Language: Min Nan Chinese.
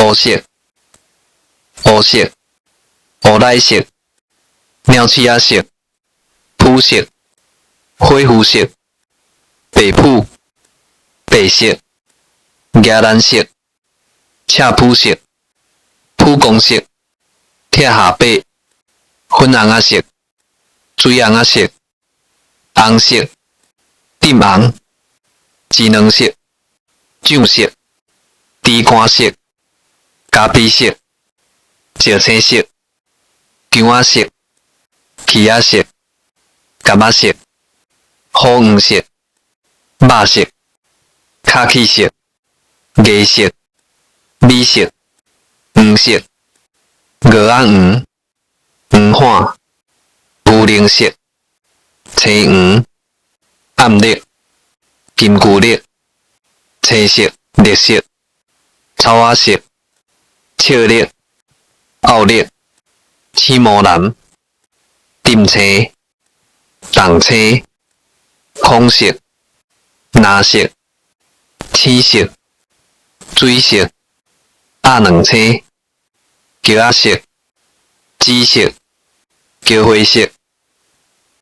烏色，烏色，烏奶色，鳥鼠仔色，殕色，火膚色，白殕，白色，伽藍色，赤殕色，殕光色，拆下巴，粉紅仔色，水紅仔色，紅色，鎮紅，雞卵色，醬色，豬肝色，咖啡色，石青色，薑仔色，起仔色，柑仔色，虎黃色，肉色，卡其色，銀色，米色，黃色，鵝仔黃，黃汗，牛奶色，青黃，暗綠，金龜綠，青色，綠色，草仔色，笑綠，漚綠，青毛藍，沉青，重青，孔色，藍色，青色，水色，鴨卵青，莢仔色，紫色，菊花色。